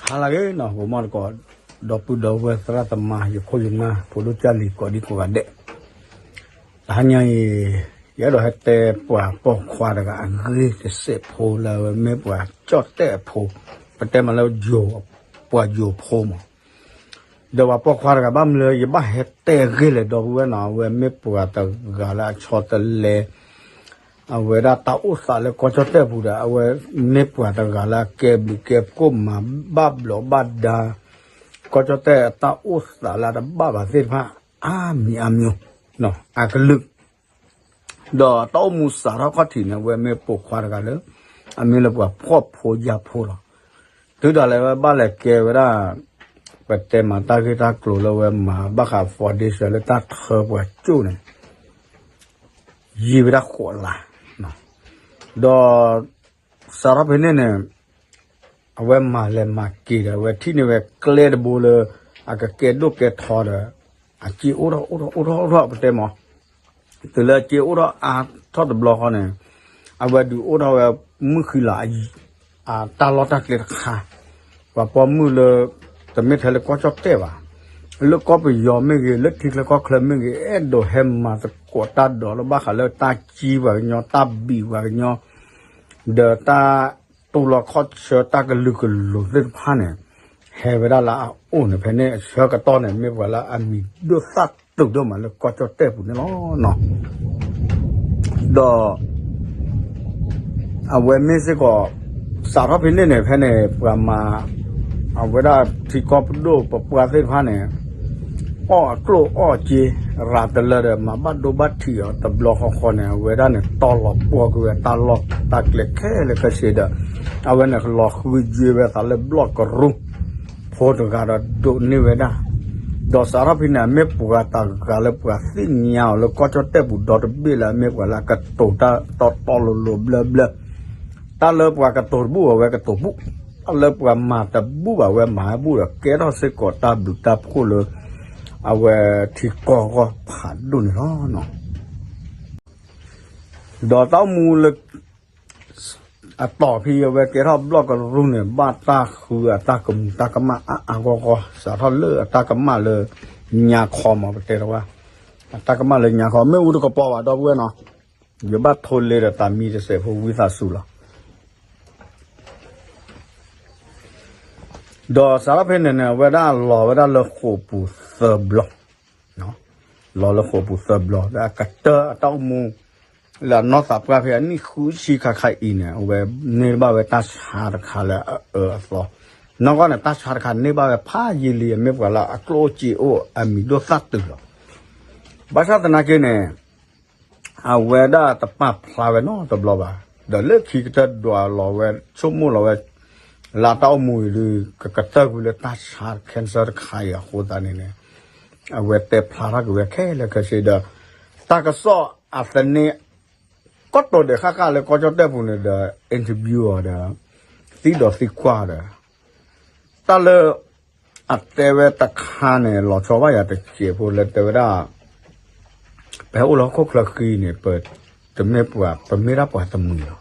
ဟါလၢအဂ့ၤနီၤ ဂီၤမီၢ်တကိး ဒီပုၢ်ဒီဝဲၢ်သရၣ်သမါ ယခိၣ်ယနၢ် ဖိဒိၣ်ကၢ်လံၤ ကိးဒံကိးဂၤဒဲး, တဟါညါအံၤ ယအဲၣ်ဒိးဟဲတဲပှၤပိာ်ခွါတဂၤအဂ့ၢ်တစဲးဖိလၢအဝဲမ့ၢ်ပှၤကၠီၣ်တဲၣ်အဖိ, ပတဲမးလၢ ပှၤယိၤဖိမး, ဒီးပှၤပိာ်ခွါတဂၤဘၣ်မနုၤလၢ ယဘၣ်ဟဲတဲအဂ့ၢ်လဲၣ် ဒီပုၢ်ဝဲၢ်နီၤ အဝဲမ့ၢ်ပှၤတဂၤလၢအဆီတလဲ အဝဲဒၣ်တၢ်အိၣ်သးလၢကီၢ်ကၠီၣ်တဲၣ်ပူၤဒီး အဝဲမ့ၢ်ပှၤတဂၤလၢအကဲဘျုးကဲဖှိၣ်မၤဘၣ်ဘျီးဘၣ်ဒါ ကီၢ်ကၠီၣ်တဲၣ်အတၢ်အိၣ်သးလၢအတဘၣ်ဘၣ်သ့ၣ်တဖၣ် အါမံၤအါမံၤ အကလုာ်, ဒီးတၢ်အိၣ်မူစးထီၣ်ခီၣ်ထံးန့ၣ် အဝဲမ့ၢ်ပိာ်ခွါတဂၤလၢ အမ့ၢ်လၢပှၤဖှီၣ်ဖိယာ်ဖိလီၤ. တုၤဒၣ်လဲာ်ဝဲဘၣ်လဲၤကဲဝဲဒၣ် ပတဲမၤတၢ်ဂ့ၢ်တၢ်ကျိၤလၢဝဲမၤဘၣ်ဃး foundation လၢတၢ်ထၢပှၤကၠိၣ်န့ၣ် ယံာ်ဝဲဒၣ်ဃိးလါ, ဒီးစးထီၣ်ဖဲန့ၣ်န့ၣ် အဝဲမၤလဲၤမၤက့ၤဒီး အဝဲထံၣ်န့ၢ်ဝဲကျဲတဘိလၢ အကကဲဒိၣ်ကဲထီဒီး အစ့အိၣ်ထီၣ်အိၣ်ထီၣ်အိၣ်ထီၣ်အိၣ်ထီၣ်ပတဲမး, တုၤလၢအစ့အိၣ်ထီၣ်အါထီၣ်တဘျီဃီန့ၣ် အဝဲဒုးအိၣ်ထီၣ်ဝဲမုၢ်ဃံလၤ အတၢ်လီၢ်တၢ်ကျဲတခါ, ပှၤပိာ်မုၣ်လၢ တမ့ၢ်ထဲလၢကီၢ်ကၠီၣ်တဲၣ်ဘၣ်, လၢကီၢ်ပယီၤမ့ၢ်ဂ့ၤ လၢထံချၢကီၢ်ချၢမ့ၢ်ဂ့ၤ အဲၣ်ဒိးဟဲမၤသကိးတၢ်ဒီးလၢဘၣ်ဃးလၢတၢ်ကံပှၤကညီ တၢ်ဘံၣ်ပှၤကညီ ဒီးတၢ်တူၢ်လိာ်ခီၣ်ဆၢတၢ်ကလုာ်ကလိာ်သ့ၣ်တဖၣ်န့ၣ် ဟဲဝဲဒၣ်လၢအအိၣ်န့ၣ် ဖဲန့ၣ်အဆၢကတီၢ်န့ၣ် မ့ၢ်ပှၤလၢအမံၤဒိၣ်သၣ်တုာ်ဒိၣ်မးလၢကီၢ်ကၠီၣ်တဲၣ်ပူၤန့ၣ်လီၤ. ဒီး အဝဲမ့ၢ်စ့ၢ်ကီး စးထီၣ်ဖဲန့ၣ်န့ၣ် ဖဲန့ၣ် ပှၤမၤ အဝဲဒၣ်ထံကီၢ်ပဒိၣ်ပပှၢ်သ့ၣ်တဖၣ်န့ၣ် အီၣ်အကျိၣ်အီၣ်စ့ ရၤတလၢဒီး မၤဘၣ်ဒိဘၣ်ထံးအီၤတဘျီဃီဃီန့ၣ် အဝဲဒၣ်န့ၣ် တီလီၤပှီၢ်ကွံာ်ဝဲတၢ်လီၢ်တၢ်ကျဲခဲလၢာ်ခဲဆ့ဒီး အဝဲန့ၣ်လီၤဃုယွ့ဝဲသးလၢဘျီၣ်ကရူၢ် ဖိတဂၤဒီးဒိးန့ၢ်ဝဲဒၣ်, ဒီးစးထီၣ်ဖဲန့ၣ် အမ့ၢ်ပှၤတဂၤလၢပှၤသ့ၣ်ညါအီၤလၢကီၢ်ကၠီၣ်တဲၣ်ပူၤဒီတဘ့ၣ်လၢ အမ့ၢ်ပှၤလၢအကတိၤတၢ်တီတီလိၤလိၤဘျၢဘျၢ, တၢ်လၢပှၤကတိၤတဘူၣ်အဝဲကတိၤဘူၣ်, တၢ်လၢပှၤမၤတဘူၣ်ဘၣ်ဝဲမၤဟဲဘူၣ်ဒီး ကဲထီၣ်စ့ၢ်ကီးတၢ်ဘျုးတၢ်ဖှိၣ်လၢ အဝဲထံကီၢ်ဂီၢ်ဖးဒိၣ်န့ၣ်လီၤ. ဒီးတၢ်အိၣ်မူလၢ အတီၢ်ဖဲအဝဲကဲထီၣ်ဘျီၣ်ကရူၢ်န့ၣ် ဘၣ်တၢ်ဃုအတၢ်ကမူၤတၢ်ကမၣ်အါအါဂီၢ်ဂီၢ် စးထီၣ်လၢအတၢ်ကမၣ်လၢညါခီမး ပတဲတဝဲ, အတၢ်ကမၣ်လၢညါခီ မ့ၣ်အူတကပီၤဘၣ်ဒီပုၢ်ဝဲၢ်နီၤ, ယဘၣ်ထိလ့ဒီးတၢ်မံတစဲးဖိဝံသးစူၤလီၤ. ဒီးစးထီၣ်ဖဲန့ၣ်န့ၣ် အဝဲဒၣ်လီၤဝဲဒၣ်လၢဃိာ်ပူၤသၢဘျီ, လီၤလၢဃိာ်ပူၤသၢဘျီ လၢအကတၢၢ်အတၢ်အိၣ်မူ လၢအနီၢ်သးပှၢ်ဖဲအနံၣ်ဃုဆံခါခါအံၤန့ၣ် အဝဲန့ၢ်ဘၣ်ဝဲတၢ်ဆါတခါလၢအအၢအသီ, နီၢ်ကီၢ်န့ၣ် တၢ်ဆါတခါန့ၢ်ဘၣ်ဝဲဖးယံာ်လံ အမ့ၢ်ပှၤလၢအကျိၣ်အိၣ်စ့အိၣ်အမံၤဒိၣ်သၣ်တုာ်လီၤ. ဘၣ်ဆၣ်သနာ်က့န့ၣ် အဝဲဒၣ်တပာ်ဖျါဝဲနီတဘျီဘၣ်, ဒီးလၢခံကတၢၢ်ဒွးလီၤဝဲ ဆိကမိၣ်လီၤဝဲ လၢတၢ်အိၣ်မူအံၤဒီး ကကတၢၢ်ကွံာ်လၢတၢ်ဆါ cancer တခါအံၤအဃိသတးန့ၣ်န့ၣ် အဝဲတဲဖျါထီၣ်က့ၤဝဲခဲလၢာ်ခဲဆ့ဒီး တၢ်ကစီၣ်အသန့ ကီၢ်တိၤဒဲးဃၣ်ဃၣ်လၢကီၢ်ကၠီၣ်တဲၣ်ပူၤန့ၣ်ဒီး interview အီၤဒီး သံဒီးသံကွၢ်ဒီး တၢ်လၢ အတဲဝဲတခါန့ၣ် လီၤဆီဘၣ်ယၤတစဲးဖိလၢတဲဝဲဒၣ် ပဟဲအိၣ်လၢဟီၣ်ခိၣ်ချၢဃံန့ၣ် ပတမ့ၢ်ပှၤ ပမ့ၢ်ဒၣ်ပှၤတမှံၤလီၤ.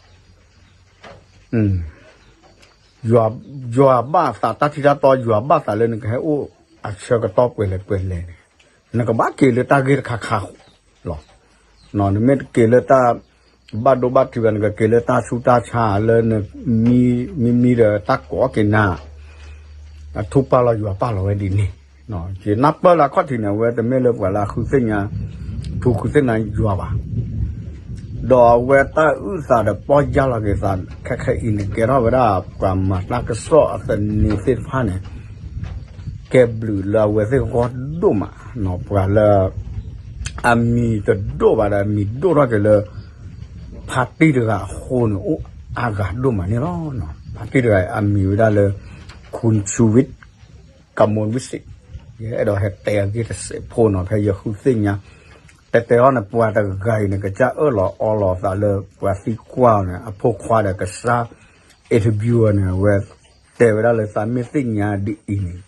ယွၤဘၣ်သးတၢ်ထံတၢ်တီ ယွၤဘၣ်သးလၢနကဟဲအိၣ်အဆၢကတီၢ်ပှဲၤလဲၣ်ပှဲၤလဲၣ်န့ၣ် နကဘၣ်က့ၤလၢတၢ်ဂ့ၢ်တခါခါလီၤ. နမ့ၢ်တက့ၤလၢတၢ်ဘၣ်ဒိဘၣ်ထံးဘၣ် နကက့ၤလၢတၢ်ဆူးတၢ်ဆါလၢနမံမံဒီးတၢ်ကိးက့ၤနၤ အထူပာ်လီၤယွၤပာ်လီၤဝဲဒ်န့ၣ်, ယနၢ်ပၢၢ်လၢအခီၣ်ထံးန့ၣ် အဝဲတမ့ၢ်လၢပှၤလၢအဃုသ့ၣ်ညါ ထူဃုသ့ၣ်ညါယွၤဘၣ်. ဒီးအဝဲတၢ်အုၣ်သးဒီးပီၢ်ယၢ်လီၤက့ၤသး ခဲခဲအံၤန့ၣ် ကဲထီၣ်ဝဲဒၣ်ပှၤမၤတၢ်ကစီၣ်အသန့သ့ၣ်တဖၣ်န့ၣ် ကဲဘျုးလၢအဝဲသ့ၣ်ဂီၢ်ဒိၣ်မး, ပှၤလၢ အမံၤတဒိၣ်ဘၣ်ဒီး အမံၤဒိၣ်ထီၣ်က့ၤလၢ ဖါတံၢ်တဂၤအဃိန့ၣ် အိၣ်အါဂၤဒိၣ်မးန့ၣ်လီၤ. ဖါတံၢ်တဂၤအံၤ အမံၤဝဲဒၣ်လၢ ခူၣ်ဆူၣ်ဝံၣ် ကမူၣ်ဝံၣ်စံး, ယအဲၣ်ဒိးဟဲတဲအဂ့ၢ်တစဲးဖိနီၤ ဖဲယဃုသ့ၣ်ညါ တဲတဲအီၤန့ၣ် ပှၤတဂၤအံၤန့ၣ် ကစၢ်အၢၣ်လီၤအီလီၤသးလၢပှၤသံကွၢ်အီၤန့ၣ် အဖိခွါဒီးကစၢ် interview အီၤန့ၣ် အဝဲတဲဝဲဒၣ်လၢသးမ့ၢ်သ့ၣ်ညါဒ်အံၤန့ၣ်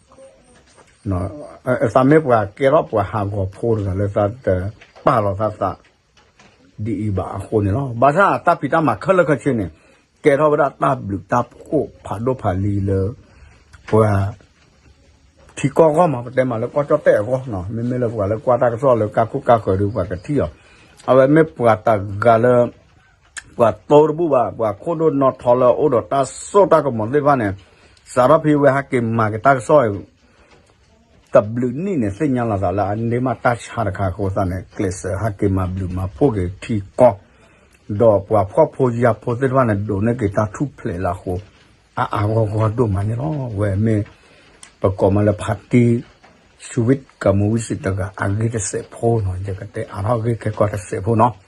သးမ့ၢ်ပှၤကဲထီၣ်ပှၤဟးဂီၤဖိတဂၤလၢသးတပာ်လီၤသးသး ဒ်အံၤဘၣ်အဃိန့ၣ်လီၤ. ဘၣ်ဆၣ်တၢ်ဖံးတၢ်မၤခဲလၢာ်ခဲဆ့န့ၣ် ကဲထီၣ်ဝဲဒၣ်တၢ်ဘျုးတၢ်ဖှိၣ်ဖးဒိၣ်ဖးလံၤလၢ ပှၤထံကီၢ်အဂီၢ်မး ပတဲမးလၢကီၢ်ကၠီၣ်တဲၣ်အဂီၢ်နီၤ, မ့မ့ၢ်လၢပှၤလၢကွၢ်တၢ်ကစီၣ်လၢကါခိၣ်ကါဃၢၤဒီး ပှၤကထံၣ်အီၤ, အဝဲမ့ၢ်ပှၤတဂၤလၢ ပှၤတိတဘူၣ်ဘၣ်, ပှၤခိၣ်ဒိၣ်နီၢ်ထီလၢအအိၣ်ဒီးတၢ်စိတၢ်ကမီၤသ့ၣ်တဖၣ်န့ၣ်, စးထီၣ်ဖဲဝဲဟဲက့ၤမၤက့ၤတၢ်ကစီၣ် တဘျုးနံၣ်န့ၣ် သ့ၣ်ညါလီၤသးလၢအန့ၢ်မးတၢ်ဆါတခါအဃိသတးန့ၣ် ကျဲးစၢးဟဲက့ၤမၤဘျုးမၤဖှိၣ်က့ၤထံကီၢ်, ဒီးပှၤဖှီၣ်ဖိယာ်ဖိသ့ၣ်တဖၣ်န့ၣ် ဒိးန့ၢ်က့ၤတၢ်ထူၣ်ဖျဲးလၢအဃိ အါအါဂီၢ်ဂီၢ်ဒိၣ်မးန့ၣ်လီၤ. ဝဲမ့ၢ် ပကိးမးလၢဖါတံၢ် ဆူဝံၣ်ကမူဝံၣ်စံးတဂၤ အဂ့ၢ်တစဲးဖိနီၤ, ယကတဲအါထီၣ်ဂ့ၢ်ခဲကီၢ်တစဲးဖိနီၤ.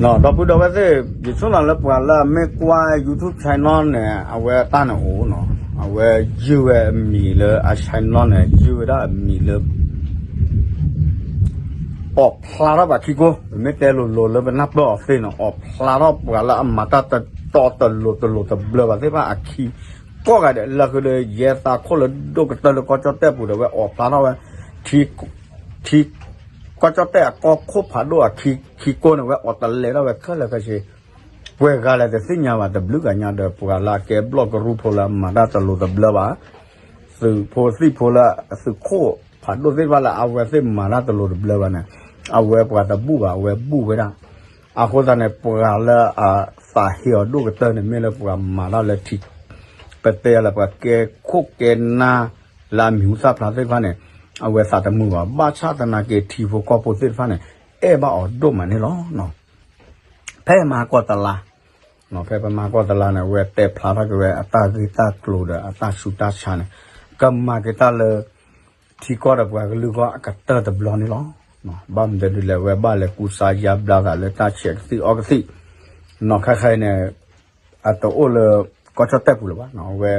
ဒီပုၢ်ဒီဝဲၢ်သ့ၣ်, ယဆိကမိၣ်လၢပှၤလၢအမ့ၢ်ကွၢ် YouTube channel န့ၣ် အဝဲတၢ်န့ၣ်အိၣ်နီၤ, အဝဲယုၢ်ဝဲအမံၤလၢအ channel န့ၣ် ယုၢ်ဝဲဒၣ်အမံၤလၢ အီၣ်ဖျါထီၣ်ပှၤခံကိၢ်, ပမ့ၢ်တဲလိၤလိၤလၢပနၢ်ပၢၢ်အီၤသ့န့ၣ် အီၣ်ဖျါထီၣ်ပှၤလၢအမၤတၢ်တတီတလိၤတလိၤတဘျၢဘၣ်သ့ၣ်တဖၣ်အခံကိးဂၤဒဲး လၢဃုာ်ဒီး ယဲသးခိၣ်လၢဒိၣ်ကတၢၢ်လၢကီၢ်ကၠီၣ်တဲၣ်ပူၤဒီး ဝဲအီၣ်ဖျါထီၣ်ဝဲ ထံ ထံ ကီၢ်ကၠီၣ်တဲၣ်အကီၢ်ခိၣ်ဖးဒိၣ်အခံ ခံကိၢ်န့ၣ် ဝဲအီၣ်တလဲၤထီၣ်ဝဲခဲလၢာ်ခဲဆ့, ပှဲၤဂၤလဲၣ်တသ့ၣ်ညါဘၣ် တဘျုးဂၤညါဒီး ပှၤလၢအကဲဘျီၣ်ကရူၢ်ဖိလၢအမၤတၢ်တလိၤတဘျၢဘၣ် သုးဖိသံၣ်ဖိလၢသုးခိၣ်ဖးဒိၣ်သ့ၣ်တဖၣ်လၢ အဝဲသ့ၣ်မၤတၢ်တလိၤတဘျၢဘၣ်န့ၣ် အဝဲပှၤတဘူၣ်ဘၣ် အဝဲဘူၣ်ဝဲဒၣ်. အဃိသတးန့ၣ် ပှၤလၢအသးဟ့အီၤဒိၣ်ကတၢၢ်န့ၣ် မ့ၢ်လၢပှၤမၤတၢ်လၢထံ ပတဲလၢပှၤကဲခိၣ်ကဲနၢ်လၢအမံၤဟူသၣ်ဖျါသ့ၣ်တဖၣ်န့ၣ် အဝဲသးတမုာ်ဘၣ်. ဘၣ်ဆၣ်သနာ်က့ ထံဖိကီၢ်ဖိသ့ၣ်တဖၣ်န့ၣ် အဲၣ်ဘၣ်အီၤဒိၣ်မးန့ၣ်လီၤ. ဖဲမဟါကီၢ်တလါ, ဖဲပမဟါကီၢ်တလါန့ၣ် အဝဲတဲဖျါထီၣ်က့ၤဝဲအတၢ်ဂ့ၢ်တၢ်ကျိၤဒီးအတၢ်ဆူးတၢ်ဆါန့ၣ် ကမၤက့ၤတၢ်လၢ ထံကီၢ်ဒီးပှၤကလုာ်ဂီၢ်အကတၢၢ်တဘျီန့ၣ်လီၤ. ဘၣ်မနုၤဒ်လဲၣ် အဝဲဘၣ်လဲၤကူစါယါဘျါသးလၢတၢ်ဆဲးကသံၣ်အီကသံၣ်, နီၢ်ခဲခါအံၤန့ၣ် အတအိၣ်လၢကီၢ်ကၠီၣ်တဲၣ်ပူၤလၢၤဘၣ်, အဝဲ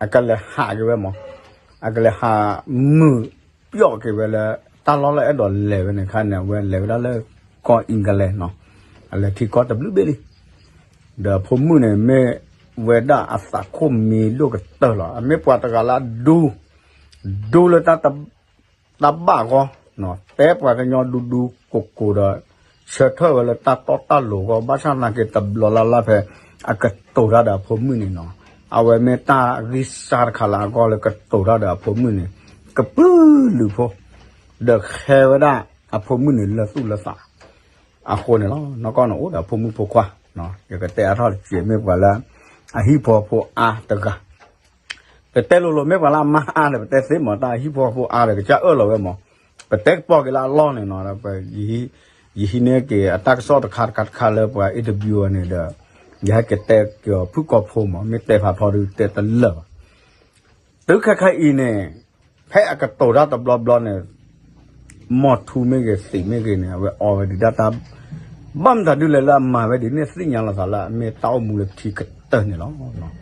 အကလဲၤဟးက့ၤဝဲမး, အကလဲၤဟးမုာ်ပျီၣ်က့ၤဝဲလၢ တၢ်လီၢ်လၢအဲၣ်ဒိးလဲၤဝဲန့ၣ်ခါန့ၣ် အဝဲလဲၤဝဲဒၣ်လၢကီၢ် England နီၤ, အလဲၤထံကီၢ်တဘျုးဘ့ၣ်လံ. ဒီးအဖိမုၣ်န့ၣ် မ့ၢ်ဝဲဒၣ်အသးခိၣ်မံၤဒိၣ်ကတၢၢ်လီၤ. အမ့ၢ်ပှၤတဂၤလၢအဒူ ဒူလၢတၢ် တၢ်ဘၣ်အဂီၢ်, တဲပှၤကညီဒူဒူကိၢ်ကိၢ်ဒီး ဆၢထၢၣ်ဝဲလၢတၢ်တီတၢ်လိၤအဂီၢ်, ဘၣ်ဆၣ်သနာ်က့တဘျီလၢ်လၢ်ဖဲ အကတိၤတၢ်ဒီးအဖိမုၣ်န့ၣ်နီၤ, အဝဲမ့ၢ်တၢ်ဂံၢ်စၢ်တခါလၢအဂီၢ်လၢကတိၤတၢ်ဒီးအဖိမုၣ်န့ၣ် ကပုာ်လုးဖိ, ဒီးဃဲဝဲဒၣ်အဖိမုၣ်န့ၣ်လၢသူၣ်လၢသး အဃိန့ၣ်လီၤ. နီၢ်ကီၢ်န့ၣ်အိၣ်ဒီးအဖိမုၣ်ဖိခွါ, ယကတဲအါထီၣ်တစဲး မ့ၢ်ပှၤလၢ အဟံၣ်ဖိဃီဖိအါတဂၤ ပတဲလိၤလိၤ မ့ၢ်ပှၤလၢအမါအါဒီး ပတဲသ့မး တၢ်အဟံၣ်ဖိဃီဖိအါဒီး ကစၢ်အၢၣ်လီၤဝဲမး, ပတဲကပီၤက့ၤလၢအလီၢ်န့ၣ်နီၤ, ယဟံးန့ၢ်က့ၤအတၢ်ကစီၣ်တခါတခါတခါလၢပှၤ interview န့ၣ်ဒီး ယဟဲက့ၤတဲက့ၤအီၤဖုၣ်ကိာ်ဖိမး, မ့ၢ်တဲဖးဖျီဒုးတဲတလၢာ်ဘၣ်. တုၤခဲခါအံၤန့ၣ် ဖဲအကတိၤတၢ်တဘျီဘျီန့ၣ် မီၢ်ထူမ့ၢ်ဂ့ၤ သံးမ့ၢ်ဂ့ၤန့ၣ် အဝဲအီဝဲဒုးတၢ်တၢ် ဘၣ်မတၤဒုလဲၣ်လၢအမၤဝဲဒ်န့ၣ် သ့ၣ်ညါလီၤသးလၢအမ့ၢ်တၢ်အိၣ်မူလၢထံကတၢၢ်န့ၣ်လီၤ.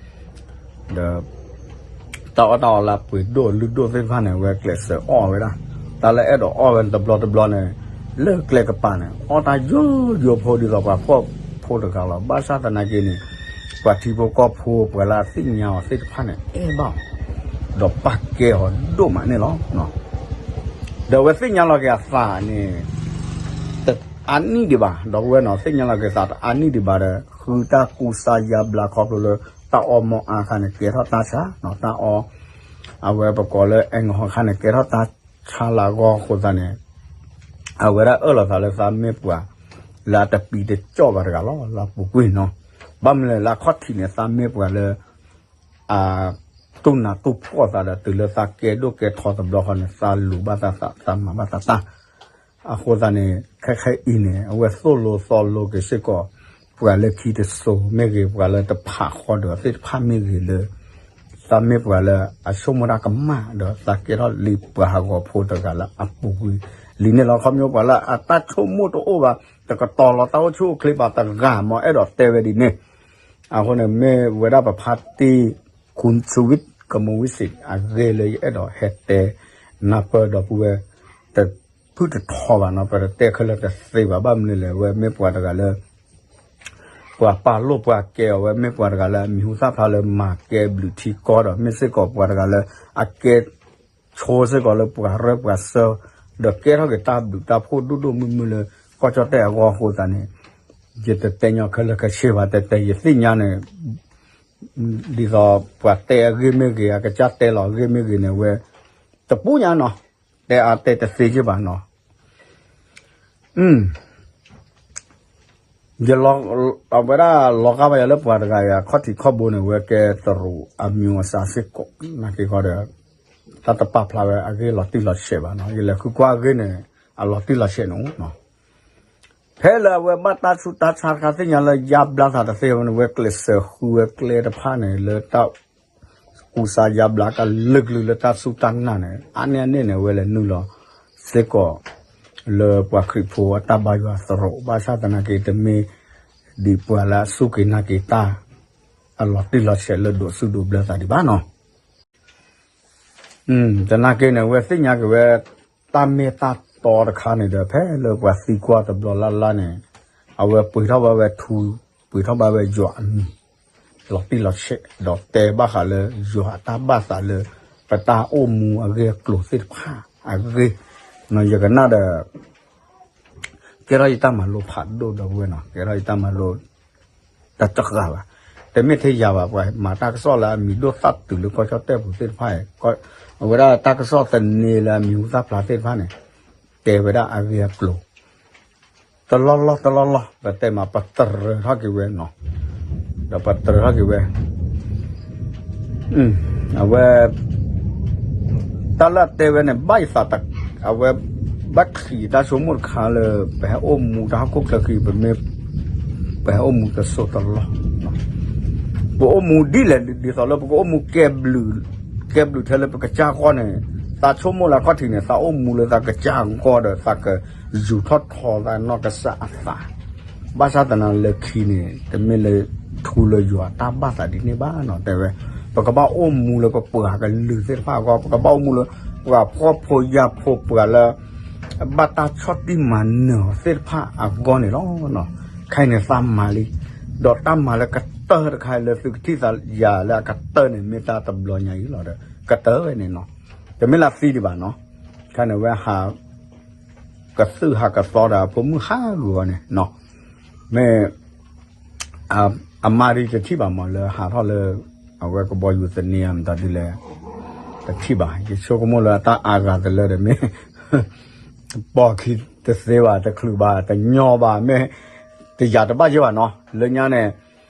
ဒီး တၢ်အီၣ်တၢ်အီလၢအပှ့ၤဒိၣ်လုၢ်ဒိၣ်သ့ၣ်တဖၣ်န့ၣ် အဝဲကျဲးစၢးအီၣ်ဝဲဒၣ်, တၢ်လၢအဲၣ်ဒိးအီၣ်ဝဲတဘျီတဘျီန့ၣ် လၢကျဲကပၤန့ၣ် အီၣ်တၢ်ယိယိဖိဒ်သိးပှၤဖှီၣ်ဖိတဂၤလီၤ. ဘၣ်ဆၣ်သနာ်က့န့ၣ် ပှၤထံဖိကီၢ်ဖိ ပှၤလၢအသ့ၣ်ညါအီၤသ့ၣ်တဖၣ်န့ၣ် အဲၣ်ဘၣ်အီၤ ဒီးပာ်ကဲအီၤဒိၣ်မးန့ၣ်လီၤ. ဒီးအဝဲသ့ၣ်ညါလီၤက့ၤအသးန့ၣ် တအါနံၣ်ဒံးဘၣ်, ဒီပုၢ်ဝဲၢ်နီၤ, သ့ၣ်ညါလီၤက့ၤသးတအါနံၣ်ဒံးဘၣ်ဒီး ဃုတၢ်ကူစါယါဘျါခီဖျိလၢ တၢ်အီမီၢ်အါခါန့ၣ် ကဲထီၣ်တၢ်ဆါ, တၢ်အီ အဝဲပကိးလၢအဲၣ်ငီခါန့ၣ် ကဲထီၣ်တၢ်ဆါလၢအဂီၢ်အဃိသတးန့ၣ် အဝဲဒၣ်အၢၣ်လီၤသးလၢသးမ့ၢ်ပှၤ လၢအတပံတကၠီၣ်ဘၣ်တဂၤလီၤ လၢအပူၤကွံာ်နီၤ. ဘၣ်မနုၤလဲၣ် လၢအခီၣ်ထံးန့ၣ် သးမ့ၢ်ပှၤလၢ အ တူၢ်နးတူၢ်ဖှီၣ်သးဒီး တုၤလၢသးကဲဒိၣ်ကဲထီတဘျီဃီန့ၣ် သးလူၤဘၣ်သးသး သးမၤဘၣ်သးတၢ်. အဃိသတးန့ၣ် ခဲခဲအံၤန့ၣ် အဝဲသိၣ်လိသီလိက့ၤစ့ၢ်ကီး ပှၤလၢခံတစိၤမ့ၢ်ဂ့ၤ ပှၤလၢတဖးဃီဒီးသ့ၣ်တဖၣ်မ့ၢ်ဂ့ၤလၢ သးမ့ၢ်ပှၤလၢအဆိကမိၣ်တၢ်ကမၣ် ဒီးသးကဲထီၣ်လံပှၤဟးဂီၤဖိတဂၤလၢအပူၤကွံာ်လံန့ၣ်လီၤ. ခီဖျိပှၤလၢအတၢ်ဆိကမိၣ်တအိၣ်ဘၣ် တကတီၤလီၤတၢ်အိၣ်ဆူၣ်အိၣ်ချ့ဘၣ်တဂၤ မ်အဲၣ်ဒိးတဲဝဲဒ်န့ၣ် အဃိန့ၣ် မ့ၢ်ဝဲဒၣ်ပဖါတံၢ် ခူစဝံး ကမူဝံးစံး အဂ့ၢ်လၢယအဲၣ်ဒိးဟဲတဲနၢ်ပၢၢ်ဒီပုၢ်ဝဲၢ် တဖုၣ်တထီဘၣ်နီၤ, ပတတဲခဲလၢာ်တသ့ဘၣ်. ဘၣ်မနုၤလဲၣ် အဝဲမ့ၢ်ပှၤတဂၤလၢ ပှၤပာ်လိာ်ပှၤကဲအီၤဝဲ မ့ၢ်ပှၤတဂၤလၢအမံၤဟူသၣ်ဖျါလၢမၤကဲဘျုးထံကီၢ်ဒီး မ့ၢ်စ့ၢ်ကီးပှၤတဂၤလၢအကဲ ဆိစ့ၢ်ကီးလၢပှၤရၢပှၤစၢ ဒီးကဲထီၣ်က့ၤတၢ်ဘျုးတၢ်ဖှိၣ်ဒိၣ်ဒိၣ်မုၢ်မုၢ်လၢ ကီၢ်ကၠီၣ်တဲၣ်အဂီၢ်အဃိသတးန့ၣ် ယတတဲညီခဲလၢာ်ခဲဆ့ဘၣ် တဲတဲယသ့ၣ်ညါန့ၣ် ဒ်သိးပှၤတဲအဂ့ၢ်မ့ၢ်ဂ့ၤ အကစၢ်တဲလီၤအဂ့ၢ်မ့ၢ်ဂ့ၤန့ၣ် အဝဲတပူၤညါနီၤ, တဲအါတဲတသ့က့ဘၣ်နီၤ. ယလီၤ, အဝဲဒၣ်လီၤဂာ်ဘၣ်ယၤလၢပှၤတဂၤအံၤ အခီၣ်ထံးခီၣ်ဘိန့ၣ် အဝဲကဲတရူးအမံၤအစးစ့ၢ်ကီး, နာ်က့ဃီဒီး တၢ်တပာ်ဖျါဝဲအဂ့ၢ်လီၤတံၢ်လီၤဆဲးဘၣ်နီၤ, ယလဲၤဃုကွၢ်အဂ့ၢ်န့ၣ် အလီၤတံၢ်လီၤဆဲးန့ၣ်အိၣ်နီၤ. ဖဲလၢအဝဲဘၣ်တၢ်ဆူးတၢ်ဆါတခါသ့ၣ်ညါလၢယါဘျါသးတသ့ဝဲန့ၣ် အဝဲကျဲးစၢးဃုဝဲကျဲတဖၣ်န့ၣ် လၢတၢ်ကူစါယါဘျါကလုာ်ကလုာ်လၢတၢ်စူၢ်တၢ်နာ်န့ၣ် အါန့ၢ်အန့ၣ်န့ၣ် အဝဲလဲၤနုာ်လီၤစ့ၢ်ကီး လၢပှၤခရံာ်ဖိအတၢ်ဘါယွၤသရိာ် ဘၣ်ဆၣ်သနာ်က့ တမ့ၢ်ဒ်ပှၤလၢအစူၢ်က့ၤနာ်က့ၤတၢ် အလီၤတံၢ်လီၤဆဲးလၢဒိးစူၢ်ဒိးဘျၢသးဒံးဘၣ်နီၤ. သနာ်က့န့ၣ် အဝဲသ့ၣ်ညါက့ၤဝဲ တၢ်မ့ၢ်တၢ်တီတခါန့ၣ်ဒီး ဖဲလၢပှၤသံကွၢ်တဘျီလၢ်လၢ်န့ၣ် အဝဲပှ့ၤထီၣ်ဘၣ်ဝဲထူ, ပှ့ၤထီၣ်ဘၣ်ဝဲယွၤအမံၤ လီၤတံၢ်လီၤဆဲး ဒီးတဲဘၣ်ဃးလၢယွၤအတၢ်ဘၣ်သးလၢ ပတၢ်အိၣ်မူအဂ့ၢ်အကျိၤသ့ၣ်တဖၣ်အဂ့ၢ်, ယကနၣ်ဒီး ကဲထီၣ်ယတၢ်မၤလိဖးဒိၣ်ဒီပုၢ်ဝဲၢ်နီၤ, ကဲထီၣ်ယတၢ်မၤလိ တတဂၤဘၣ်, တမ့ၢ်ထဲယၤဘၣ်, ပှၤမၤတၢ်ကစီၣ်လၢအမံၤဒိၣ်သၣ်တုၤလၢကီၢ်ကၠီၣ်တဲၣ်ပူၤသ့ၣ်တဖၣ်အံၤ, အဝဲဒၣ်တၢ်ကစီၣ်သန့လၢအမံၤဟူသၣ်ဖျါသ့ၣ်တဖၣ်န့ၣ် တဲဝဲဒၣ်အဂ့ၢ်အကျိၤ တလီၢ်လီၢ်တလီၢ်လီၢ် ပတဲမး ပတြၢၤထီၣ်က့ၤဝဲနီၤ, ဒီးပတြၢၤထီၣ်က့ၤဝဲ အဝဲ တၢ်လၢအတဲဝဲန့ၣ် ဘၣ်ယသး အဝဲ ဘၣ်ချံးတၢ်ဆိကမိၣ်တခါလၢ ပဟဲအိၣ်မူတၢ်ဟီၣ်ခိၣ်ချၢဃံ ပမ့ၢ် ပဟဲအိၣ်မူတစိၢ်တလီၢ်, ပအိၣ်မူဒ်လဲၣ် ဒ်သိးလၢပကအိၣ်မူကဲဘျုး ကဲဘျုးထဲလၢပကစၢ်အဂီၢ်န့ၣ် သးဆိကမိၣ်လၢအခီၣ်ထံးန့ၣ် သးအိၣ်မူလၢသးကစၢ်အဂီၢ်ဒီး သးကယူၤထီၣ်ထီသးနီၢ်ကစၢ်အသး ဘၣ်ဆၣ်သနာ်လၢခံန့ၣ် တမ့ၢ်လၢထူလၢယွၤတၢ်ဘၣ်သးဒ်န့ၣ်ဘၣ်နီၤ တဲဝဲ, ပကဘၣ်အိၣ်မူလၢပပှၤကလုာ်သ့ၣ်တဖၣ်အဂီၢ် ပကဘၣ်အိၣ်မူလၢ ပှၤဖှီၣ်ဖိယာ်ဖိပှၤလၢ ဘၣ်တၢ်ဆီၣ်တံၢ်မၤနၢၤအီၤသ့ၣ်တဖၣ်အဂီၢ်န့ၣ်လီၤ. ခဲအံၤန့ၣ်သးမၤလံ, ဒီးတၢ်မၤလၢကတၢၢ်တခါအံၤလၢသုကထံၣ်သးယၤလၢအကတၢၢ်န့ၣ် မ့ၢ်တၢ်တဘျီညါအံၤလီၤဒီး ကတၢၢ်ဝဲန့ၣ်နီၤ, တမ့ၢ်လၢသံဒံးဘၣ်နီၤ, ခဲအံၤန့ၣ်ဝဲဟး ကသုၣ်ဟးကသီဒီးအဖိမုၣ်ဟးဂီၤန့ၣ်နီၤ, မ့ၢ် အမါဒ်တထံၣ်ဘၣ်မးလၢဟးထီၣ်လၢ အဝဲကဘီယူၤသန့ဧါမတၤဒ်လဲၣ်, တထံၣ်ဘၣ်, ယဆိကမိၣ်လၢအတၢ်အါဂၤတလၢဒီးမ့ၢ် ပိာ်ခံတသ့ဘၣ် တချုးဘၣ် တညီဘၣ် မ့ၢ်တယာ်တဘၣ်ယဲဘၣ်နီၤ, လၢညါန့ၣ်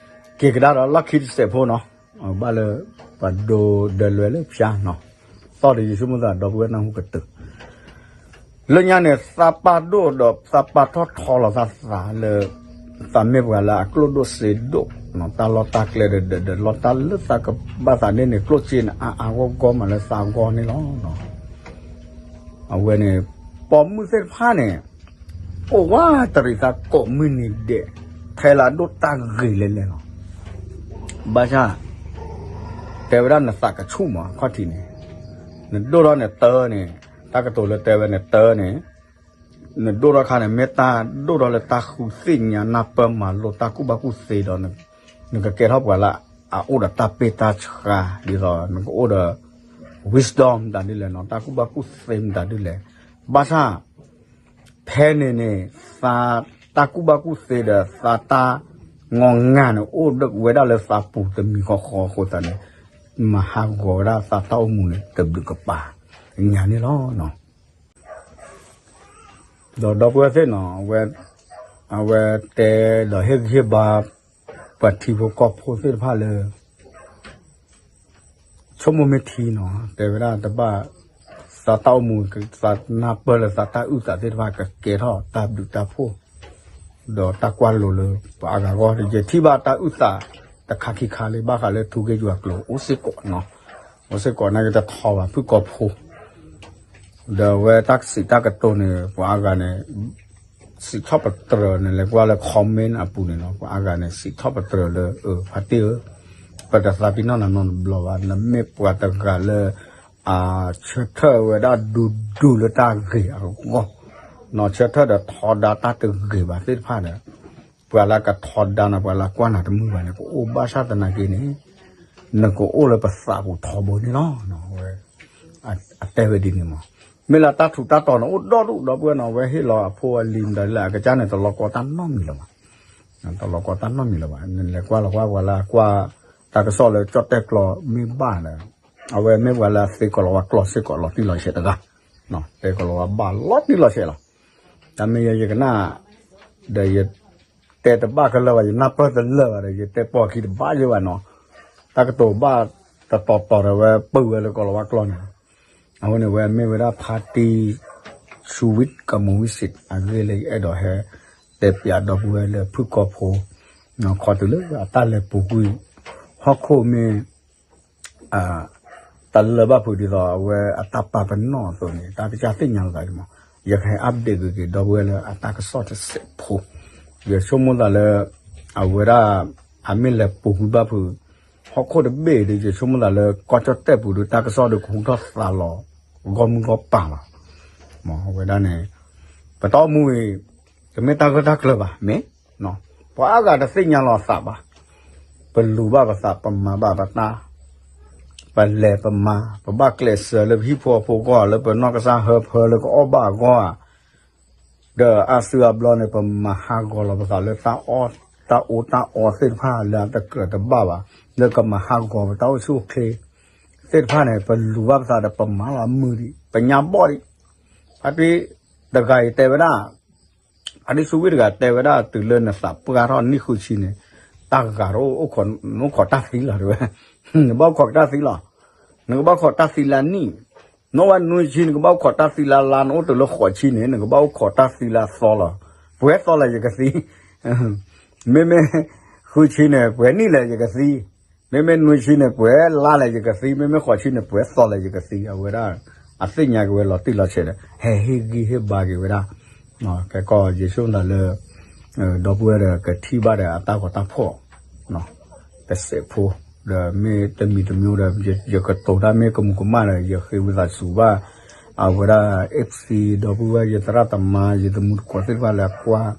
က့ၤကဒါဒီးလီၢ်ခံတစဲးဖိနီၤ, ဘၣ်လၢ ပှၤဒိဒၢလွဲလၢဖၠါနီၤ, သီၣ်ဒီးယဆိကမိၣ်သးဒီပုၢ်ဝဲၢ်နၢ်ဟူကတၢၢ် လၢညါန့ၣ် သးပာ်ဒိၣ်ဒီးသးပာ်ထီၣ်ထီလီၤသးသးလၢ သးမ့ၢ်ပှၤလၢအကျိၣ်ဒိၣ်စ့ဒိၣ်, တၢ်လီၢ်တၢ်ကျဲဒီးဒီးဒီးလီၢ်တၢ်လၢသးကဘၣ်သးန့ၣ်န့ၣ် ကျိၣ်စ့န့ၣ် အါအါဂီၢ်ဂီၢ်မးလၢသးအဂီၢ်န့ၣ်လီၤ. အဝဲန့ၣ် ပိာ်မုၣ်သ့ၣ်တဖၣ်န့ၣ် အိၣ်ဝးတရံးသးကိးမုၢ်နံၤဒဲး ထဲလၢအဒိၣ်တၢ်ဂ့ၤလဲၣ်လဲၣ်လီၤ. ဘၣ်ဆၣ် တဲဝဲဒၣ်နသးကဆူၣ်မး အခီၣ်ထံးန့ၣ် နဒိၣ်ထီၣ်န့ၣ်တၢန့ၣ် တၢ်ကတိၤလၢတဲဝဲန့ၣ်တၢန့ၣ် နဒိၣ်ထီၣ်ခါန့ၣ် မ့ၢ်တၢ်ဒိၣ်ထီၣ်လၢတၢ်ဃုသ့ၣ်ညါနၢ်ပၢၢ်မၤလိတၢ်ကူၣ်ဘၣ်ကူၣ်သ့ဒီး နကကဲထီၣ်ပှၤလၢအအိၣ်ဒီးတၢ်ပ့ၢ်တၢ်ဆှါ ဒ်သိးနကအိၣ်ဒီး wisdom မတၤဒ်လဲၣ်နီၤ တၢ်ကူၣ်ဘၣ်ကူၣ်သ့မတၤဒ်လဲၣ် ဘၣ်ဆၣ် ဖဲန့ၣ်န့ၣ် သး တၢ်ကူၣ်ဘၣ်ကူၣ်သ့ဒီးသးတၢ် ငီၢ်ငၢ်န့ၣ် အိၣ်ဝဲဒၣ်လၢသးပူၤတမံၤဃီဃီအဃိသတးန့ၣ် မၤဟးဂီၤဝဲဒၣ်သးတၢ်အိၣ်မူန့ၣ် တဘျုးကပၤညါန့ၣ်လီၤ. ဒီးဒီပုၢ်ဝဲၢ်သ့ၣ်နီၤ အဝဲတဲဒီးဟ့ၣ်ဂံၢ်ဟ့ၣ်ဘါ ပှၤထံဖိကီၢ်ဖိသ့ၣ်တဖၣ်လၢ ဆိကမိၣ်မ့ၢ်ထံနီၤ တဲဝဲဒၣ်တဘၣ် သးတၢ်အိၣ်မူ သးနၢ်ပၢၢ်လၢသးတၢ်အုၣ်သးသ့ၣ်တဖၣ် ကကဲထီၣ်တၢ်ဘျုးတၢ်ဖှိၣ် ဒီးတၢ်ကွၢ်လိလၢပှၤအါဂၤအဂီၢ် ယထံၣ်ဘၣ်တၢ်အုၣ်သးတခါခံခါလံ ဘၣ်ဃးလၢထူက့ယွၤကျိၤအိၣ်စ့ၢ်ကီးနီၤ အိၣ်စ့ၢ်ကီး နာ်က့တထီဘၣ်ဖုၣ်ကိာ်ဖိ ဒီးအဝဲတၢ်စံးတၢ်ကတိၤန့ၣ် ပှၤအါဂၤန့ၣ် စံးထီၣ်ပတြၢၤန့ၣ် လဲၤကွၢ်လၢ comment အပူၤန့ၣ်နီၤ ပှၤအါဂၤန့ၣ် စံးထီၣ်ပတြၢၤလၢ ဖါတံၢ်ဧၢ, ပတသးပ့ၤနီၣ်နၤနီတဘျီဘၣ်, နမ့ၢ်ပှၤတဂၤလၢ အဆၢထၢၣ်ဝဲဒၣ်ဒူဒူလၢတၢ်ဂ့ၤအဂီၢ်, နီၢ်ဆၢထၢၣ်ဒီးထီဒါတၢ်တဂ့ၤဘၣ်သ့ၣ်တဖၣ်ဒီး ပှၤလၢကထီဒါနၤ ပှၤလၢကွၢ်နၤတမုာ်ဘၣ်န့ၣ် ကအိၣ်ဘၣ်ဆၣ်သနာ်က့န့ၣ် နကအိၣ်လၢပသးပူၤထီဘိန့ၣ်လီၤ. အတဲဝဲဒ်န့ၣ်မး, မ့ၢ်လၢတၢ်ထူးတၢ်တီၤန့ၣ် အိၣ်ဒီဒူၣ်ဒီပုၢ်ဝဲၢ်နီၤ အဝဲဟ့ၣ်လီၤအဖိအလံၤမတၤဒ်လဲၣ် အကစၢ်န့ၣ် တလီၤကီတၢ်နီတမံၤလၢၤဘၣ်, တလီၤကီတၢ်နီတမံၤလၢၤဘၣ်, နလဲၤကွၢ်လီၤကွၢ်ပှၤလၢအကွၢ် တၢ်ကစီၣ်လၢကၠီၣ်တဲၣ်ကျီမ့ၢ်ဘၣ်ဒီး အဝဲမ့ၢ်ပှၤလၢအသ့ကီၤလၤဝါကျိာ်စ့ၢ်ကီးလီၤတံၢ်လီၤဆဲးတဂၤ, တဲကီၤလၤဝါဘၣ်လီၤတံၢ်လီၤဆဲးလီၤ. တၢ်မ့ၢ်ယဲယကနၣ် ဒီးယတဲတဘၣ်ခဲလၢာ်ဘၣ် ယနၢ်ပၢၢ်တလၢာ်ဘၣ်ဒီး ယတဲပိာ်ခံတဘၣ်ယဲဘၣ်နီၤ, တၢ်ကတိၤဘၣ်တတီၤတီၤဒီးဝဲပၢၢ်ဝဲလၢကီၤလၤဝါကျိာ်န့ၣ်လီၤ. အဃိန့ၣ် ဝဲမ့ၢ်ဝဲဒၣ်ဖါတံၢ် ဆူဝံၣ်ကမူၤဝံၣ်စံး အဂ့ၢ်လၢယအဲၣ်ဒိးဟဲတဲပၠးဒီပုၢ်ဝဲၢ်လၢဖုၣ်ကီၢ်ဖိ ခီတုၤလၢအတၢ်လဲၤပူၤကွံာ် ဟီၣ်ခိၣ်မ့ၢ် တလၢဘၣ်ဖုးဒ်သိးအဝဲအတၢ်ပာ်ပနီၣ်အသိးန့ၣ် တၢ်ကစၢ်သ့ၣ်ညါလီၤသးဒ်မး, ယကဟဲ update ကွံာ်က့ၤဒီပုၢ်ဝဲၢ်လၢအတၢ်ကစီၣ်တစဲးဖိ, ယဆိကမိၣ်သးလၢ အဝဲဒၣ် အမ့ၢ်လဲၤပူၤကွံာ်ဘၣ်ဖုး ဟီၣ်ခိၣ်တဘ့ၣ်ဒီး ယဆိကမိၣ်သးလၢကီၢ်ကၠီၣ်တဲၣ်ပူၤဒီး တၢ်ကစီၣ်ဒီးကဟူထီၣ်သါလီၤ ဂီၢ်မုၢ်ဂီၢ်ပၤလီၤ. မ့ၢ်အဝဲဒၣ်န့ၣ် ပတၢ်အိၣ်မူအံၤ တမ့ၢ်တၢ်ဂၢၢ်တၢ်ကျၢၤဘၣ် မ့ၢ် ပှၤအါဂၤတသ့ၣ်ညါလီၤအသးဘၣ်. ပလူၤဘၣ်ပသး ပမၤဘၣ်ပတၢ်, ပလဲၤပမၤ ပဘၣ်ကျဲးစၢးလၢပဟံၣ်ဖိဃီဖိအဂီၢ် လၢပနီၢ်ကစၢ်ဟၢဖၢလၢကအီၣ်ဘၣ်အဂီၢ်ဧါ, ဒီးအါစုအါဘျီန့ၣ် ပမၤဟးဂီၤလီၤပသးလၢတၢ်အီၣ်တၢ်အီသ့ၣ်တဖၣ်လၢအတကြၢးတဘၣ်ဘၣ်, လၢကမၤဟးဂီၤပတၢ်အိၣ်ဆူၣ်အိၣ်ချ့သ့ၣ်တဖၣ်န့ၣ် ပလူၤဘၣ်ပသးဒီးပမၤလီၤအမုာ်ဒံး ပညါဘီၣ်ဒံး. ဖါတံၢ်တဂၤအံၤတဲဝဲဒၣ် ဖါတံၢ်ဆူဝံၣ်တဂၤတဲဝဲဒၣ် တုၤလၢနသးပှၢ်ထီၣ်နံၣ်ဃုဆံန့ၣ် တၢ်ဂၤတအိၣ် နအိၣ်ခိးတၢ်သံလီၤတဲဝဲ, နဘၣ်အိၣ်ခိးတၢ်သံလီၤ. နကဘၣ်အိၣ်ခိးတၢ်သံလၢနံၣ်, နအိၣ်ဝဲနွံဆံ နကဘၣ်အိၣ်ခိးတၢ်သံလၢလါ, နအိၣ်တုၤလၢဃိးဆံန့ၣ် နကဘၣ်အိၣ်ခိးတၢ်သံလၢသီလီၤ. ပှဲၤသီလဲၣ်ယကသံ, မ့မ့ၢ်ဃုဆံန့ၣ် ပှဲၤနံၣ်လဲၣ်ယကသံ, မ့မ့ၢ်နွံဆံန့ၣ် ပှဲၤလါလဲၣ်ယကသံ, မ့မ့ၢ်ဃိးဆံန့ၣ် ပှဲၤသီလဲၣ်ယကသံ, အဝဲဒၣ် အသ့ၣ်ညါက့ၤဝဲလီၤတံၢ်လီၤဆဲးဒီး ဟဲဟ့ၣ်ဂံၢ်ဟ့ၣ်ဘါက့ၤဝဲဒၣ်, ကဲကီၢ်ယဆိကမိၣ်သးလၢ ဒီပုၢ်ဝဲၢ်ဒီးကထံၣ်ဘၣ်ဒီးအတၢ်ဂီၤတၢ်ဖီၣ် တစဲးဖိ, ဒီးမ့ၢ်တမံၤတမံၤဒီး ယကတိၤတၢ်မ့ၢ်ကမူးကမၣ်ဒီး ယဃ့ဝံသးစူၤဘၣ် အဝဲဒၣ် FC ဒီပုၢ်ဝဲၢ် ယသရၣ်သမါ ယသမူသကိးသ့ၣ်တဖၣ်လၢအကွၢ်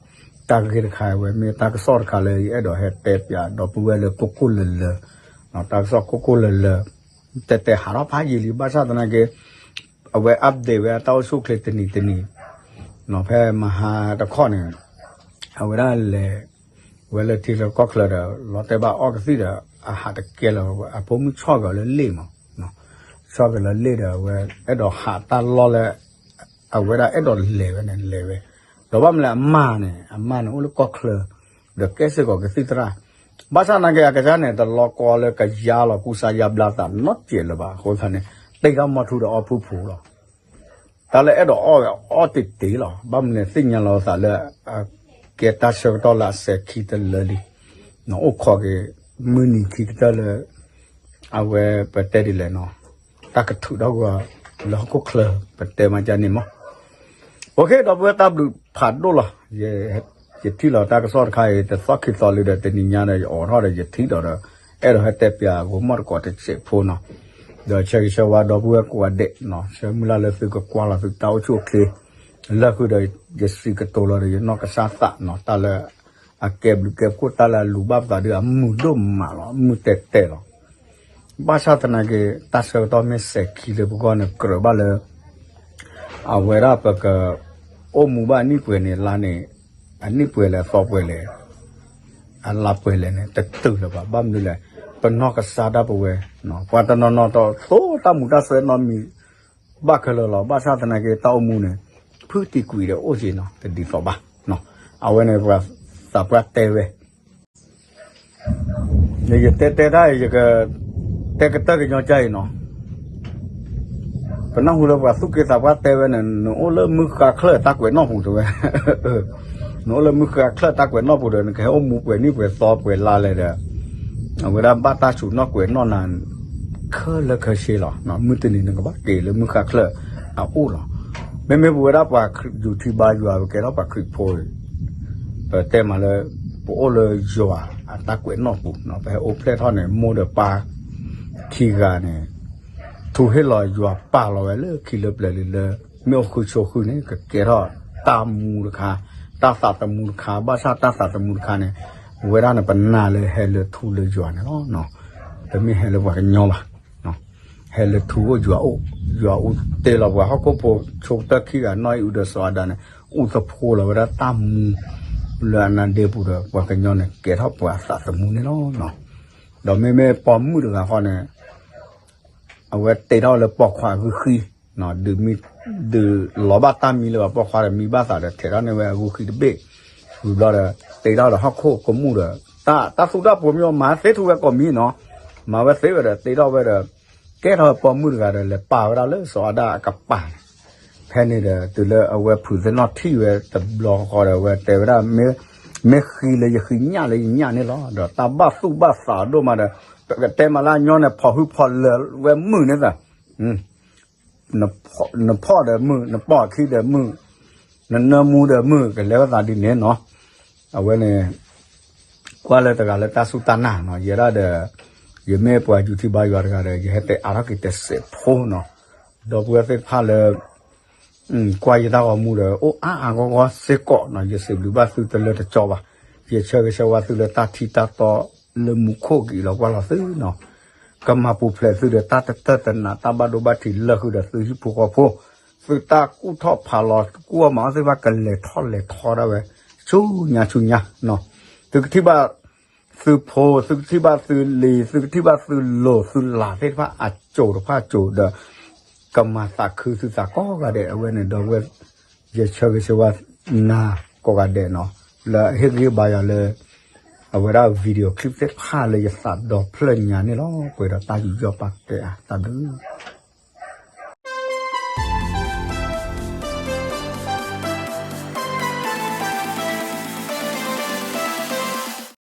တၢ်ဂ့ၢ်တခါ အဝဲမ့ၢ်တၢ်ကစီၣ်တခါလၢယအဲၣ်ဒိးဟဲတဲပၠးဒီပုၢ်ဝဲၢ်လၢကိၢ်ကိၢ်လၢၤလၢၤ, တၢ်ကစီၣ်ကိၢ်ကိၢ်လၢၤလၢၤ, တဲတဲဟးထီၣ်ဖးယံာ်လံ ဘၣ်ဆၣ်သနာ်က့ အဝဲ update ဝဲအတၢ်အိၣ်ဆူၣ်အိၣ်ချ့တနံၤတနံၤ, ဖဲမဟါတခီန့ၣ် အဝဲဒၣ်လဲၤ ဝဲလၢထံလၢကီၢ်ချၢဒီး လီၤတဲာ်ဘၣ်အီကသံၣ်ဒီး အဟးတကဲလၢၤ အဖိမုၣ်ဆီၣ်က့ၤအီၤလၢလ့ၣ်မး, ဆီၣ်က့ၤလၢလ့ၣ်ဒီး အဝဲအဲၣ်ဒိးဟးတၢ်လီၢ်လၢ အဝဲဒၣ်အဲၣ်ဒိးလဲၤဝဲန့ၣ် လဲၤဝဲ, ဒီးဘၣ်မနုၤလဲၣ်အမါန့ၣ် အမါန့ၣ်အိၣ်လၢကီၢ်ချၢ ဒီးကဲစ့ၢ်ကီးကသံၣ်သရၣ်, ဘၣ်ဆၣ်သနာ်က့ အကစၢ်န့ၣ် တလီၤကီလၢကယါလီၤကူစါယါဘျါသးနီတစဲးလၢၤဘၣ် အဃိသတးန့ၣ် တ့ထီၣ်မီၢ်ထူဒီးအီၣ်ဖုၣ်ဖူလီၤ. တၢ်လၢအဲၣ်ဒိးအီၣ်ဝဲအီၣ်တ့ၢ်တ့ၢ်လီၤ. ဘၣ်မနုၤလဲၣ် သ့ၣ်ညါလီၤသးလၢ အကဲတၢ်ဆၢကတီၢ်လၢအစဲးခံတလၢလံ, နအိၣ်ခိးက့ၤမုၢ်နံၤခံကတၢၢ်လၢ အဝဲပတဲဒ်လဲၣ်နီၤ, တၢ်ကထုးထီၣ်ကွံာ်လၢဟီၣ်ခိၣ်ချၢ ပတဲမးကန့ၣ်မး. အိၣ်ခ့ ဒီပုၢ်ဝဲၢ်တၢ်ဘျုးဖးဒိၣ်လီၤ. ယထံၣ်လီၤတၢ်ကစီၣ်တခါအံၤ တသီခံသီလံဒီး တနံၤညါဒီး ယအိးထီၣ်ဒီး ယထံၣ်ဒီးဒီး အဲၣ်ဒိးဟဲတဲပၠးဂိၤမီၣ်တကိးတစဲးဖိနီၤ, ဒီးဆၢဂ့ၤဆၢဝါဒီပုၢ်ဝဲၢ်ကိးဂၤဒဲး, ဆၢမုၢ်လၢ်လၢသုကကွၢ်လီၤသုတၢ်အိၣ်ဆူၣ်အိၣ်ချ့ လၢဃုာ်ဒီး ယစံးကတိၤလီၤဒီး ယနီၢ်ကစၢ်သးနီၤ, တၢ်လၢအကဲဘျုးကဲဖှိၣ် တၢ်လၢအလူၤဘၣ်ပသးဒုး အမုာ်ဒိၣ်မးလီၤ, အမုာ်တဲာ်တဲာ်လီၤ. ဘၣ်ဆၣ်သနာ်က့ တၢ်ဆၢကတီၢ်မ့ၢ်စဲးခံလၢပဂီၢ်န့ၣ် ကြၢးဘၣ်လၢ အဝဲဒၣ်ပက အိၣ်မူဘၣ်အနံၣ်ပှဲၤန့ၣ်လါန့ၣ်, အနံၣ်ပှဲၤလဲၣ် အသီပှဲၤလဲၣ်, အလါပှဲၤလဲၣ်န့ၣ် တတုၤလၢၤဘၣ်. ဘၣ်မနုၤလဲၣ်, ပနီၢ်ကစၢ်ဒၣ်ပဝဲ, ပှၤတနီၤနီၤတသိၣ်တၢ်မူတၢ်ဆၢနီတမံၤ ဘၣ်ခဲလၢာ်လီၤ. ဘၣ်ဆၣ်သနာ်က့ တၢ်အိၣ်မူန့ၣ် ဖုတံၤကွံာ်ဒီးအိၣ်က့ၤနီၤ တဒ်သိးဘၣ်. အဝဲန့ၣ်ပှၤသးပှၢ်တဲဝဲ ယတဲတဲတၢ်အံၤ ယကတဲကတၢၢ်ကညီကါအံၤနီၤ, ပနၢ်ဟူလၢပှၤသူၣ်က့သးပှၢ်တဲဝဲန့ၣ် နအိၣ်လၢမုၢ်ဃါချၢၣ်တၢ်ကွဲးနီၣ်ပူၤတဲဝဲ, နအိၣ်လၢမုၢ်ဃါချၢၣ်တၢ်ကွဲးနီၣ်ပူၤဒီး နကဟဲအိၣ်မူပှဲၤနံၣ်ပှဲၤသီပှဲၤလါလဲၣ်ဒီး အဝဲဒၣ်ဘၣ်တၢ်ဆူးနီၣ်ကွဲးနီၣ်နၤ ခဲလၢာ်ခဲဆ့လီၤ. မုၢ်တနံၤနကဘၣ်က့ၤလၢမုၢ်ဃါချၢၣ်အအိၣ်လီၤ. မ့မ့ၢ်ပဝဲဒၣ်ပှၤယူၤထံဘါယွၤ ပကဲထီၣ်ပှၤခရံာ်ဖိ ပတဲမးလၢ ပအိၣ်လၢယွၤအတၢ်ကွဲးနီၣ်ပူၤ, ပဟဲအိၣ်ဖျဲၣ်ထီၣ်န့ၣ် မိၢ်ဒီးပၢ်ခံဂၤန့ၣ် ထူဟ့ၣ်လီၤယွၤပာ်လီၤဝဲလၢခံလၢပျၢၤလံလၢ မ့ၢ်အိၣ်ဃုဆိဃုန့ၣ် ကကဲထီၣ်တၢ်မူတခါ, တၢ်သးသမူတခါ, ဘၣ်ဆၣ်တၢ်သးသမူတခါန့ၣ် ဝဲဒၣ်န့ၣ် ပနာ်လၢဟဲလၢထူလၢယွၤန့ၣ်လီၤ. တမ့ၢ်ဟဲလၢပှၤကညီဘၣ်. ဟဲလၢထူအိၣ်ယွၤအိၣ်, ယွၤအူတ့ၢ်လီၤပှၤဟီၣ်ခိၣ်ဖိ ဆိကတၢၢ်ခံဂၤနီၢ်အံၣ်အူဒီးစီၤအၤဒၣ်န့ၣ် အူသဖှိလီၤဝဲဒၣ်တၢ်မူလၢအနါဒ့ပူၤဒီး ပှၤကညီန့ၣ် ကဲထီၣ်ပှၤအသးသမူန့ၣ်လီၤ. ဒီးမ့မ့ၢ်ပိာ်မုၣ်တဂၤဃီန့ၣ် အဝဲတ့ထီၣ်လၢပိာ်ခွါအဂုၢ်ဃံ, ဒုးမံ, ဒုးလီၤဘၣ်တၢ်မံလၢပှၤပိာ်ခွါဒီးမံဘၣ်သးဒီး ထဲးထီၣ်န့ၢ်ဝဲအဂုၢ်ဃံတဘ့ၣ်, ဝံၤဘျီဒီး တ့ထီၣ်ဒီးဟီၣ်ခိၣ်ကမူၣ်ဒီး တၢ်သူၣ်တၢ်ပိာ်မ့ၢ်မၤသ့ထူဝဲကိးမံၤနီၤ, မၤဝဲသ့ဝဲဒီးတ့ထီၣ်ဝဲဒီး ကဲထီၣ်ပိာ်မုၣ်တဂၤဒီးလဲၤပာ်ဝဲဒၣ်လၢစီၤအၤဒၣ်အကပၤန့ၣ်, ဖဲန့ၣ်ဒီး တုၤလၢအဝဲဖုးသ့ၣ်နီၣ်ထံၣ်ဝဲတဘျီဃီဒီး အဝဲတဲဝဲဒၣ် မ့ၢ်ဃံလၢယဃံညၣ်လၢယညၣ်န့ၣ်လီၤ. ဒီးတၢ်ဘၣ်သူၣ်ဘၣ်သးဒိၣ်မးဒီး ပကတဲမးလၢအညီန့ၣ် ဖီၣ်ဟုဖီၣ်လၢာ်ဝဲမုၣ်န့ၣ်သး နဖီၣ်ဒီးမုၣ်, နပိာ်အခံဒီးမုၣ်, နနၢမူဒီးမုၣ် ကလဲၤဝဲသးဒ်န့ၣ်နီၤ. အဝဲန့ၣ် ကွၢ်လၢတဂၤလၢတၢ်စူၢ်တၢ်နာ်နီၤ, ယဲဒၣ်ဒီး ယမ့ၢ်ပှၤယူၤထံဘါယွၤတဂၤဒီး ယဟဲတဲအါထီၣ်က့ၤတစဲးဖိနီၤ, ဒီပုၢ်ဝဲၢ်သ့ၣ်တဖၣ်လၢ ကွၢ်ယတၢ်ဂီၤမူဒီး အိၣ်အါအါဂီၢ်ဂီၢ်စ့ၢ်ကီးနီၤ, ယစံးဘျုးဘၣ်သုတလၢတကီဘၣ်. ယဆၢဂ့ၤဆၢဝါသုလၢတၢ်ထံၣ်တၢ်တီလၢမူခိၣ်ကအံၤလီၤကွၢ်လီၤသုနီၤ, ကမၤပူၤဖျဲးသုဒီးတၢ်တတၢၢ်တနး တၢ်ဘၣ်ဒိဘၣ်ထံးလၢာ်ဃုာ်ဒီးသုဟံၣ်ဖိဃီဖိ, သုတၢ်ကူၣ်ထီၣ်ဖးလီၤကူၣ်အီၣ်မးအီၣ်သ့ၣ်တဖၣ်ကလဲၤထီၣ်လဲၤထီဒၣ်ဝဲ ဆူညါဆူညါနီၤ, သုကထံၣ်ဘၣ် သုဖိ, သုကထံၣ်ဘၣ်သုလံၤ, သုကထံၣ်ဘၣ်သုလိၤသုလးသ့ၣ်တဖၣ်အစိၤတဖၣ်အစိၤဒီး ကမၤသးခုသုသးကိးဂၤဒဲး. အဝဲန့ၣ်ဒီပုၢ်ဝဲၢ် ယဆၢဂ့ၤဆၢဝါနၤကိးဂၤဒဲးနီၤ, လၢအဟ့ၣ်ဂံၢ်ဘါယွၤလၢ အဝဲဒၣ် video clip သ့ၣ်တဖၣ်လၢယသးဒီဖျၢၣ်ညါန့ၣ်လီၤ. ပှဲၤဒီးတၢ်ယူးယီၣ်ပာ်ကဲအါ တၢ်ဘျုး